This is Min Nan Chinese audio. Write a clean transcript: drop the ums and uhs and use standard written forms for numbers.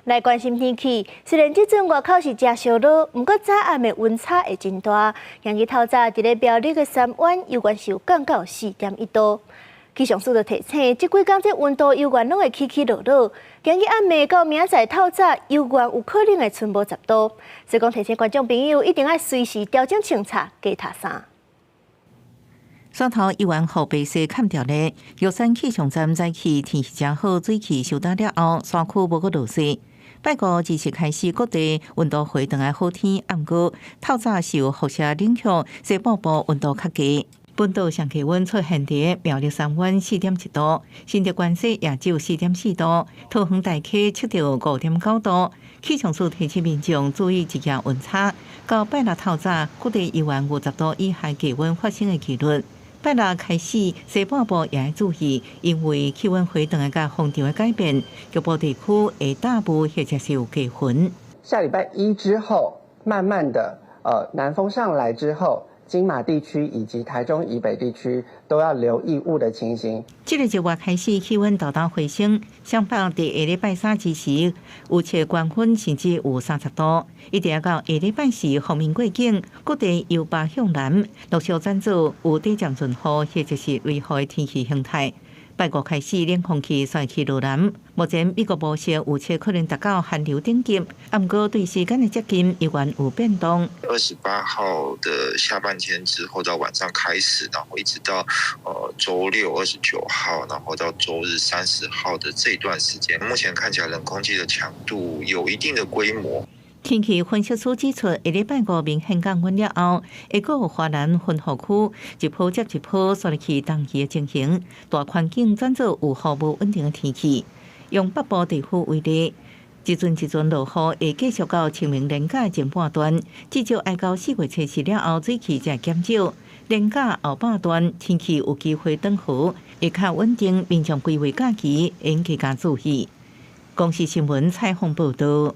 來關心天氣，雖然這陣外口是誠燒熱，毋過早暗的溫差會真大。今日透早佇咧苗栗的三灣，猶原是有降到4.1度。氣象署就提醒，這幾工這溫度猶原攏會起起落落。今日暗暝到明仔載透早，猶原有可能會賰無10度。所以講提醒觀眾朋友，一定愛隨時調整穿插加疊衫。山頭猶原予白雪崁著咧，玉山氣象站早起天氣誠好，水汽收焦了後，山區無閣落雪。拜五二七開始，各地溫度回轉來好天，毋過透早受輻射影響，西半部溫度較低。本島上低溫出現佇苗栗三灣4.1度，新竹關西也只有4.4度，桃園大溪測著5.9度。氣象署提醒民眾注意一夜溫差，到拜六透早，各地猶原有10度以下低溫發生的幾率。拜六開始，西半部也愛注意，因為氣溫回轉來佮風場的改變，局部地區會大霧或者是有低雲。下禮拜一之後，慢慢的，南風上來之後，金馬地區以及台中以北地區都要留意霧的情形。這個一月開始，氣溫陡陡回升，雙北佇下禮拜三之時有測高溫，甚至有30度。一直到下禮拜四，鋒面過境，各地由北向南陸續轉做有短暫陣雨或者是雷雨的天氣形態。拜五開始，冷空氣煞去落南。目前美國模式預測可能達到寒流頂級，毋過對時間的接近猶原有變動。 28號的下半天之後到晚上開始，然後一直到週六29號，然後到週日30號的這段時間，目前看起來冷空氣的強度有一定的規模。天氣分析師指出，下禮拜五明顯降溫了後，會閣有華南雲雨區一波接一波煞入去東移的情形，大環境轉做有雨無穩定的天氣。用北部地區為例，一陣一陣落雨會繼續到清明連假前半段，至少愛到4月初四了後，水汽才會減少。連假後半段天氣有機會轉好，會較穩定，民眾規劃假期應加加注意。公視新聞採訪報導。